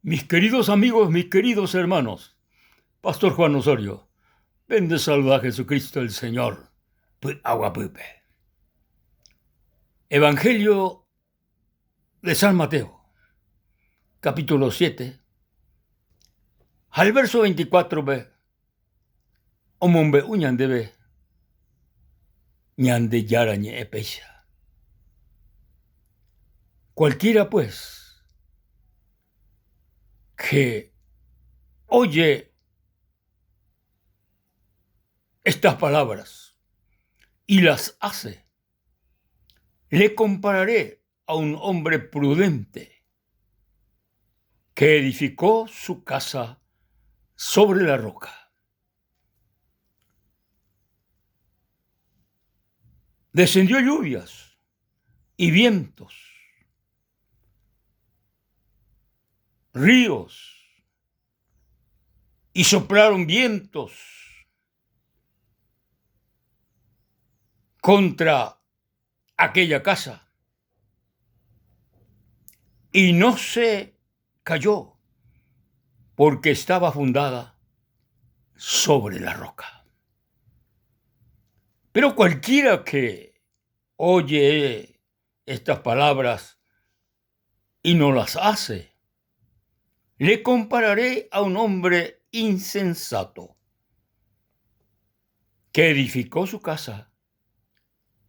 Mis queridos amigos, mis queridos hermanos, Pastor Juan Osorio, pende saluda Jesucristo el Señor, py'aguapýpe. Evangelio de San Mateo, capítulo 7, ha el verso 24-pe omombe'u ñandéve Ñandejára ñe'ẽ péicha. Cualquiera pues que oye estas palabras y las hace, le compararé a un hombre prudente que edificó su casa sobre la roca. Descendió lluvias y vientos, ríos, y soplaron vientos contra aquella casa y no se cayó porque estaba fundada sobre la roca. Pero cualquiera que oye estas palabras y no las hace, le compararé a un hombre insensato que edificó su casa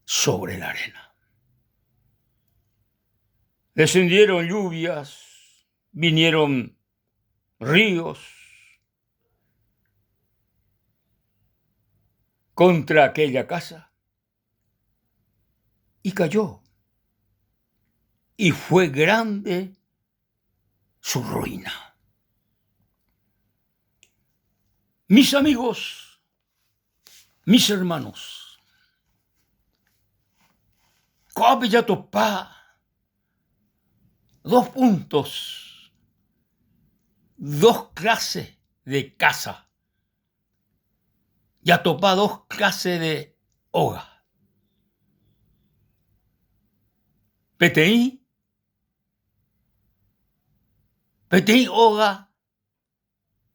sobre la arena. Descendieron lluvias, vinieron ríos contra aquella casa y cayó. Y fue grande su ruina. Mis amigos, mis hermanos, ko'ápe jatopa dos puntos, dos clases de casa. Jatopa dos clase de óga. Peteĩ Peteĩ óga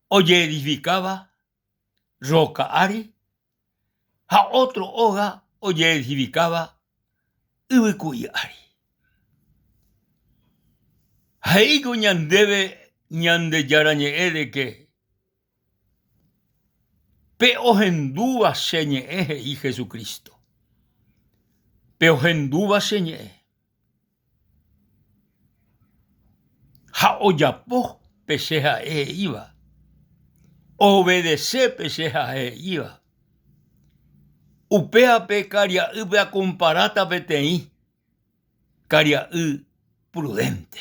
ojeedifikáva rróka ári ha ótro óga ojeedifikáva yvyku'i ári. He'íko ñandéve Ñandejára Ñe'ẽ de ke pe ohendúva che ñe'ẽ he'i Jesucristo, pe ohendúva che ñe'ẽ. Ha ojapo pe che ha'e he'íva, oobedese pe che ha'e he'íva. Upéva pe karia'ýpe akomparáta peteĩ karia'y prudente,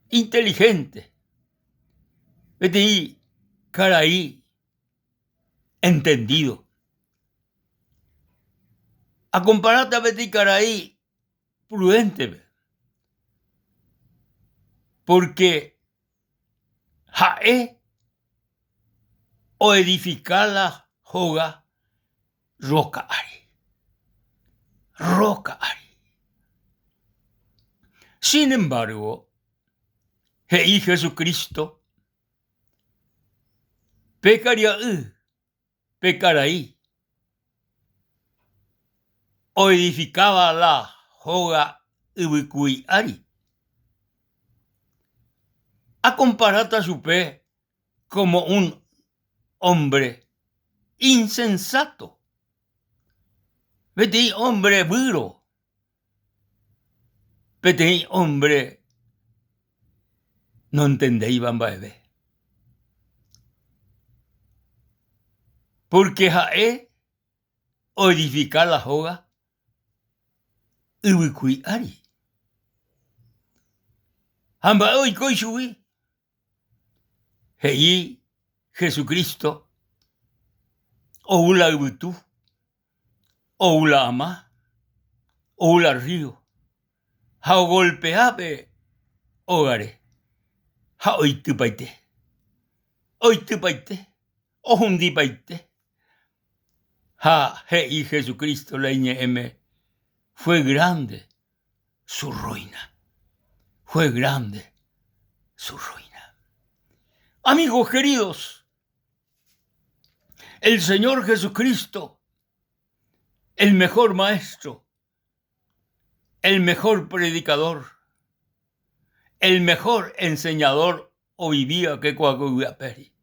inteligente, peteĩ karai entendido. Akomparáta peteĩ karai prudéntepe, pórke ha'e oedifika la hóga rróka ári, rróka ári. Sin embargo, he'i Jesucristo, pe karia'y Pe karai oedifikáva la hóga yvyku'i ári, akomparáta chupe kómo un ómbre insensáto, peteĩ ómbre výro, peteĩ ómbre nontendéiva mba'eve. Pórke ha'e oedifika la hóga yvyku'i ári. Ha mba'e oiko ichugui? He'i Jesucristo ou la yvytu, ou la ama, ou la rrío ha ogolpea pe ógare ha oitypaite, oitypaite, ohundipaite. Ha he'i Jesucristo la iñe'ẽme, Fue grande su ruina, fue grande su ruina. Amigos queridos, el Señor Jesucristo, el mejor maestro, el mejor predicador, el mejor enseñador ovivíva ke ko yvy apére.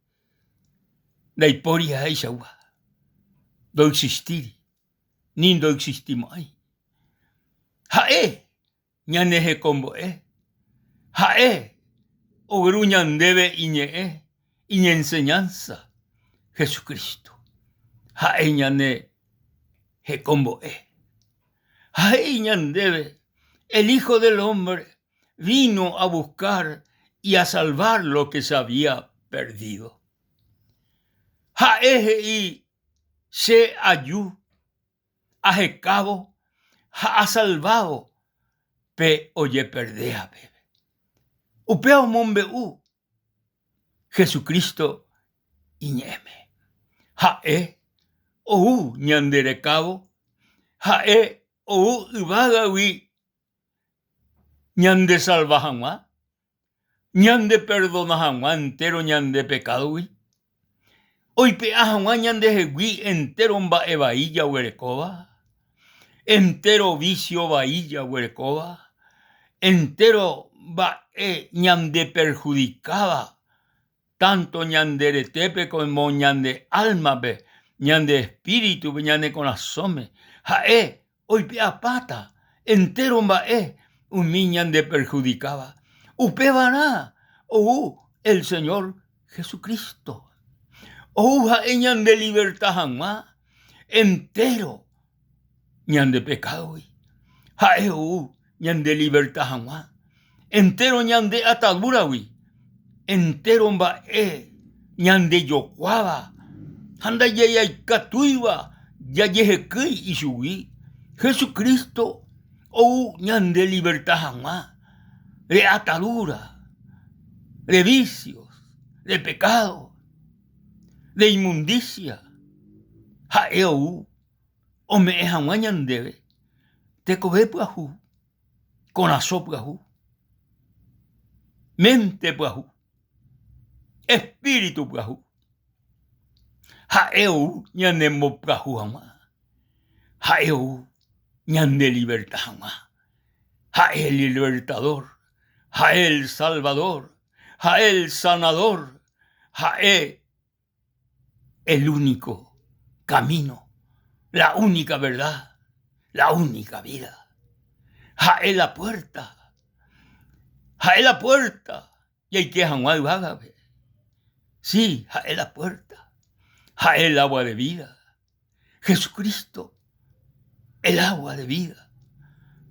Ndaipóri ha'eichagua, ndoexistíri, ni ndoexistimo'ãi. Ha'e ñanehekombo'e, ha'e ogueru ñandéve iñe'ẽ, iñenseñanza, Jesucristo. Ha'e ñane hekombo'e. Ha he'i ñandéve, El Hijo del Hombre vino a buscar y a salvar lo que se había perdido. Ha'e he'i, Che aju ahekávo ha asalvávo pe ojeperdéva peve. Upéva omombe'u Jesucristo iñe'ẽme. Ha'e ou ñande rekávo, ha'e ou yvágagui ñandesalva hag̃ua, ñandeperdona hag̃ua entéro ñande pekádogui, oipe'a hag̃ua ñandehegui entéro mba'e vai jaguerekóva, entéro vísio vai jaguerekóva, entéro mba'e ñandeperhudikáva tánto ñande retépe kómo ñande álmape, ñande espíritupe, ñane korasõme. Ha'e oipe'apáta entéro mba'e umi ñandeperhudikáva. Upevarã ou el Señor Jesucristo. Ou ha'e ñandeliverta hag̃ua entéro ñande pekádogui. Ha'e ou ñandeliverta hag̃ua entéro ñande atadúragui, entéro mba'e ñandejokuáva ha ndajaikatúiva jajehekýi ichugui. Jesucristo ou ñandeliverta hag̃ua de atadúra, de vicios, de pekádo, de inmundicia. Ha'e ou ome'ẽ hag̃ua ñandéve tekove pyahu, korasõ pyahu, ménte pyahu, espíritu pyahu. Ha'e ou ñanembopyahu hag̃ua, ha'e ou ñandeliverta hag̃ua, ha'e el libertador, ha'e el salvador, ha'e el sanador, ha'e el único camino, la única verdad, la única vida. Ha'e la puerta, ha'e la puerta jaike hag̃ua yvágape. Sí, ha'e la puerta, ha'e el agua de vida. Jesucristo, el agua de vida.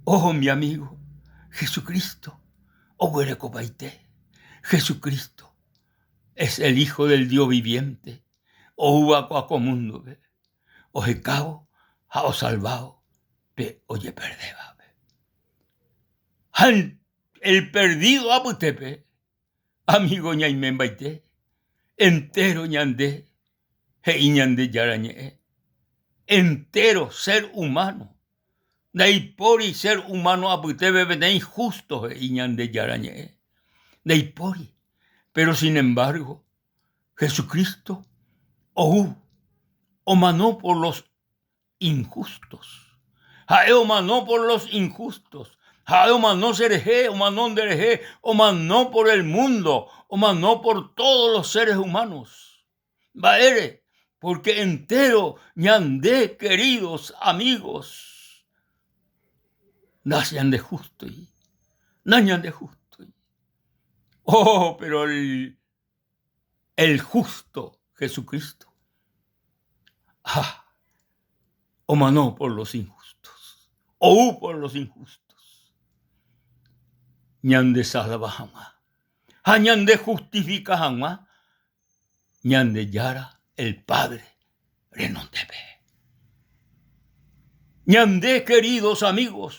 Oh, mi amigo, Jesucristo oguerekopaite. Jesucristo es el Hijo del Dios viviente oúva ko'ã ko múndope ohekávo ha osalvávo pe ojeperdévape. Ha el perdido apytépe, amigo ñaimembaite, entero ñande he'i Ñandejára Ñe'ẽ, entero ser humano, ndaipóri ser humano apytépe peteĩ justo he'i Ñandejára Ñe'ẽ, ndaipóri. Pero sin embargo, Jesucristo ou omano por los injustos. Ha'e omano por los injustos. Ha'e omano cherehe, omano nderehe, omano por el mundo, omano por todos los seres humanos. Mba'ére? Porque entero ñande queridos amigos nañandejústoi, nañandejústoi. Oh, pero el, el justo Jesucristo ah, omano por los injustos, ou por los injustos. Ñandesalva hag̃ua ha ñandejustifika hag̃ua Ñandejára el Padre renondépe. Ñande queridos amigos,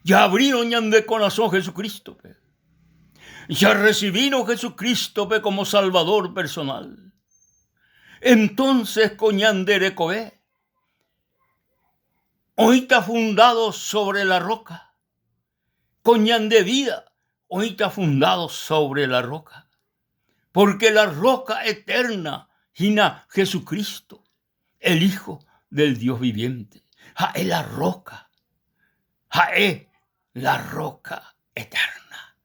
jaabrirõ ñande korasõ Jesucristo-pe, jarrecibírõ Jesucristo-pe como Salvador personal, entonces ko ñande rekove oĩta fundado sobre la roca, ko ñande vida. oĩta fundado sobre la roca, porque la roca eterna hína Jesucristo, el Hijo del Dios viviente. Ha'e la roca, ha'e la roca eterna.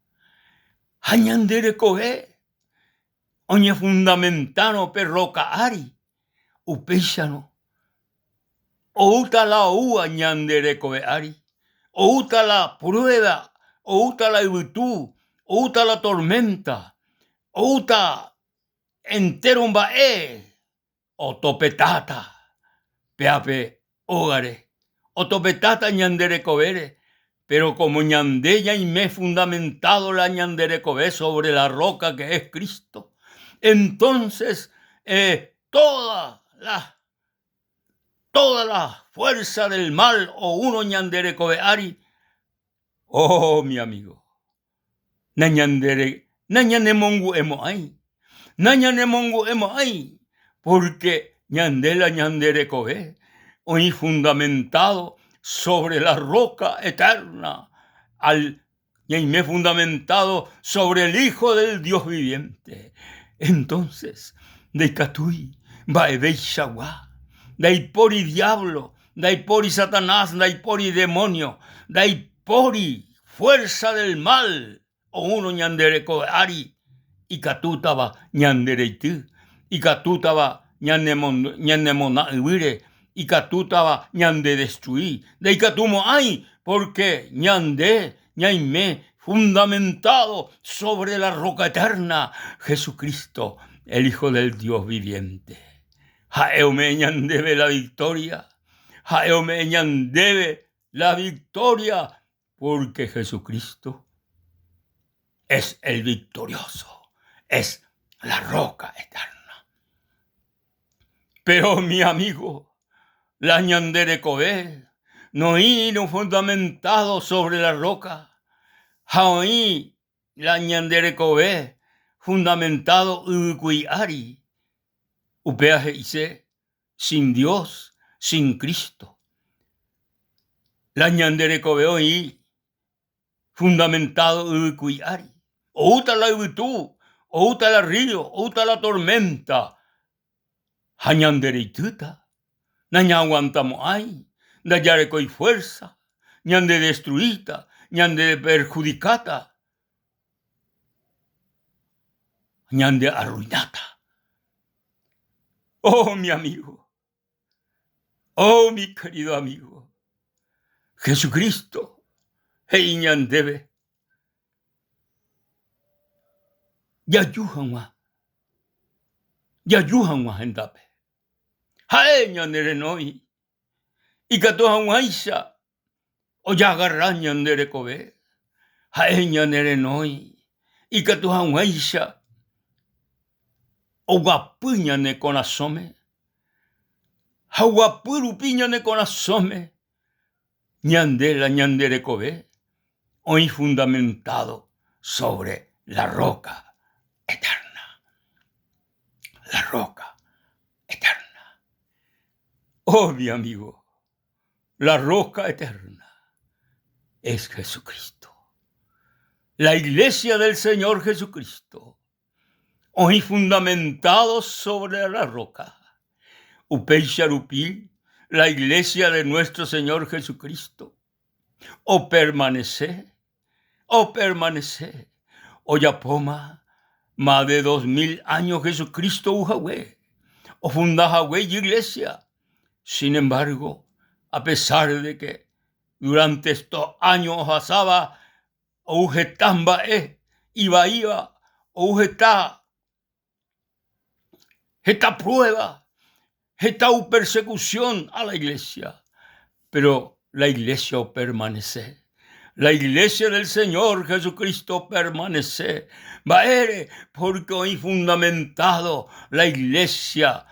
Ha ñande rekove oñefundamentarõ pe roca ári, upéicharõ oúta la oúva ñande rekove ári, oúta la prueba, oúta la yvytu, oúta la tormenta, oúta entéro mba'e otopetáta péape ógare, otopetáta ñande rekovére, péro kómo ñande ñaime fundamentado la ñande rekove sobre la roca que es Cristo, entonces toda la toda la fuerza del mal oúrõ ñande rekove ári, oh mi amigo, Nañandere, nañanemongu'emo'ãi, nañanemongu'emo'ãi, pórke ñande la ñande rekove oĩ fundamentado sobre la roca eterna, al ñaime fundamentado sobre el Hijo del Dios viviente. Entonces ndaikatúi mba'eveichagua, ndaipóri diablo, ndaipóri Satanás, ndaipóri demonio, ndaipóri Fuerza del mal oúrõ ñande rekove ári ikatútava ñande reity, ikatútava ñanemona yvýre, ikatútava ñande destrui. Ndaikatumo'ãi porque ñande ñaime fundamentado sobre la roca eterna, Jesucristo, el Hijo del Dios viviente. Ha'e ome'ẽ ñandéve la victoria, ha'e ome'ẽ ñandéve La victoria porque Jesucristo es el victorioso, es la roca eterna. Pero mi amigo, la ñande rekove noĩrõ fundamentado sobre la roca ha oĩ la ñande rekove fundamentado yvykui ári, upéva he'ise sin Dios, sin Cristo. La ñande rekove oĩ fundamentado yvykui ári. Oúta la yvytu, oúta la río, oúta la tormenta ha ñande reitýta, nañaaguantamo'ãi, ndajarekói fuerza, ñande destruíta, ñande perjudikáta, ñande arruináta. Oh, mi amigo, oh, mi querido amigo, Jesucristo he'i ñandéve jaju hag̃ua, jaju hag̃ua hendápe. Ha'e ñanerenói ikatu hag̃uáicha ojagarra ñande rekove, ha'e ñanerenói ikatu hag̃uáicha oguapy ñane korasõme, ha oguapy rupi ñane korasõme ñande la ñande rekove oĩ fundamentado sobre la roca eterna, la roca eterna. Oh, mi amigo, La roca eterna es Jesucristo. La iglesia del Señor Jesucristo oĩ fundamentado sobre la roca. Upéicha rupi la iglesia de nuestro Señor Jesucristo opermanece, opermanece, ojapóma más de 2000 años Jesucristo ou hague, ofunda hague ijiglesia. Sin embargo, a pesar de que durante estos años ohasáva ou heta mba'e ivaíva, ou heta heta prueba, heta ou persecución a la iglesia, pero la iglesia opermanece. La iglesia del Señor Jesucristo opermanece. Mba'ére? Porque oĩ fundamentado la iglesia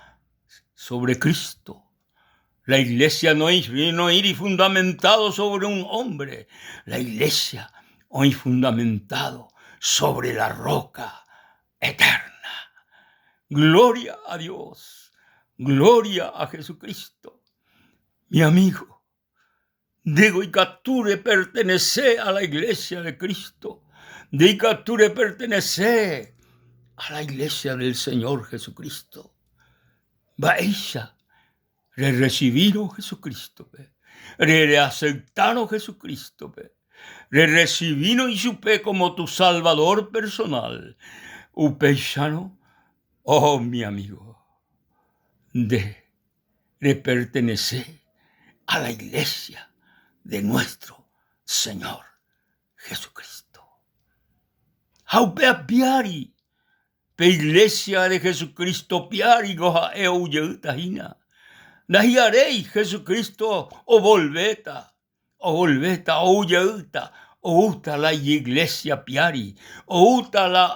sobre Cristo. La iglesia no oĩri fundamentado sobre un hombre. La iglesia oĩ fundamentado sobre la roca eterna. Gloria a Dios, gloria a Jesucristo. Mi amigo, ndégo ikatu repertenece a la iglesia de Cristo. Nde ikatu repertenese a la iglesia del Señor Jesucristo. Mba'éicha rerresivírõ Jesucrístope, rereaseptárõ Jesucrístope, rerresivírõ ichupe kómo tu salvador personál, upéicharõ, oh mi amigo, nde repertenese a la iglesia de nuestro Señor Jesucristo. Ha upe apiári Pe Iglesia de Jesucristo piáriko ha'e ou jeýta hína. Ndahi'aréi Jesucristo ovolvéta, ovolvéta, ou jeýta, oúta la ijiglesia piári, oúta la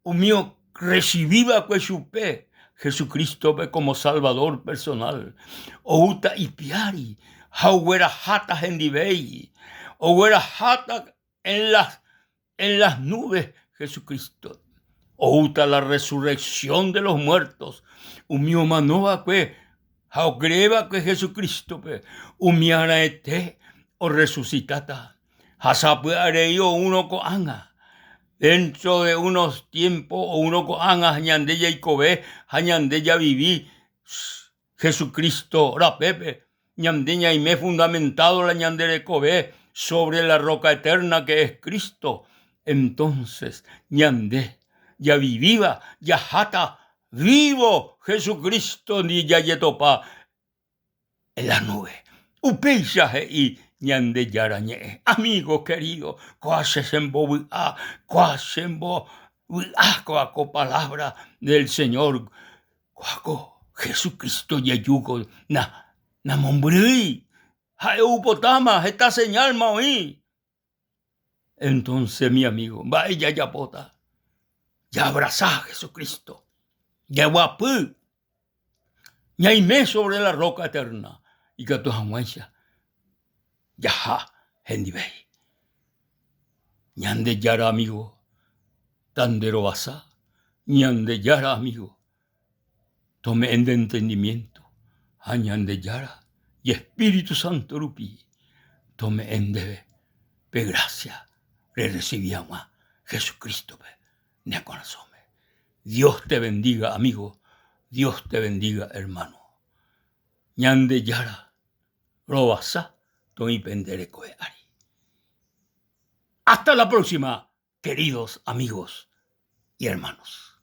umi orresivi va'ekue chupe Jesucrístope kómo Salvador personál, oúta ipiári ha ogueraháta hendivéi, ogueraháta en las en las nubes Jesucristo. Oúta la resurrección de los muertos, umi omano va'ekue ha okree va'ekue Jesucrístope, umi araete orresusitáta. Ha sapy'arei oúrõ ko'ág̃a, dentro de unos tiempo oúrõ ko'ág̃a ñande jaikove ha ñande javivi Jesucristo rapépe, ñande ñaime fundamentado la ñande rekove sobre la roca eterna que es Cristo, entonces ñande javivíva jaháta vivo Jesucristo ndi jajetopa en la nube. Upéicha he'i Ñandejára Ñe'ẽ. Amigo querido, kóa che chembovy'a, kóa chembovy'a kóa ko palabra del Señor Kóako Jesucristo jejúko na namombyrýi, ha'e oupotáma, heta señálma oĩ. Entonce mi amigo, mba'e jajapóta? Jaabrasa Jesucristo, jaguapy, ñaime sobre la roca eterna, ikatu hag̃uáicha jaha hendivéi. Ñandejára amigo, tanderovasa, Ñandejára amigo, tome'ẽ nde entendimiento ha Ñandejára Ijespíritu Santo rupi tome'ẽ ndéve pe gracia rerresivi hag̃ua Jesucrístope ne korasõme. Dios te bendiga amigo, Dios te bendiga hermano. Ñandejára rovasa toĩ pende rekove ári. Hasta la próxima, queridos amigos y hermanos.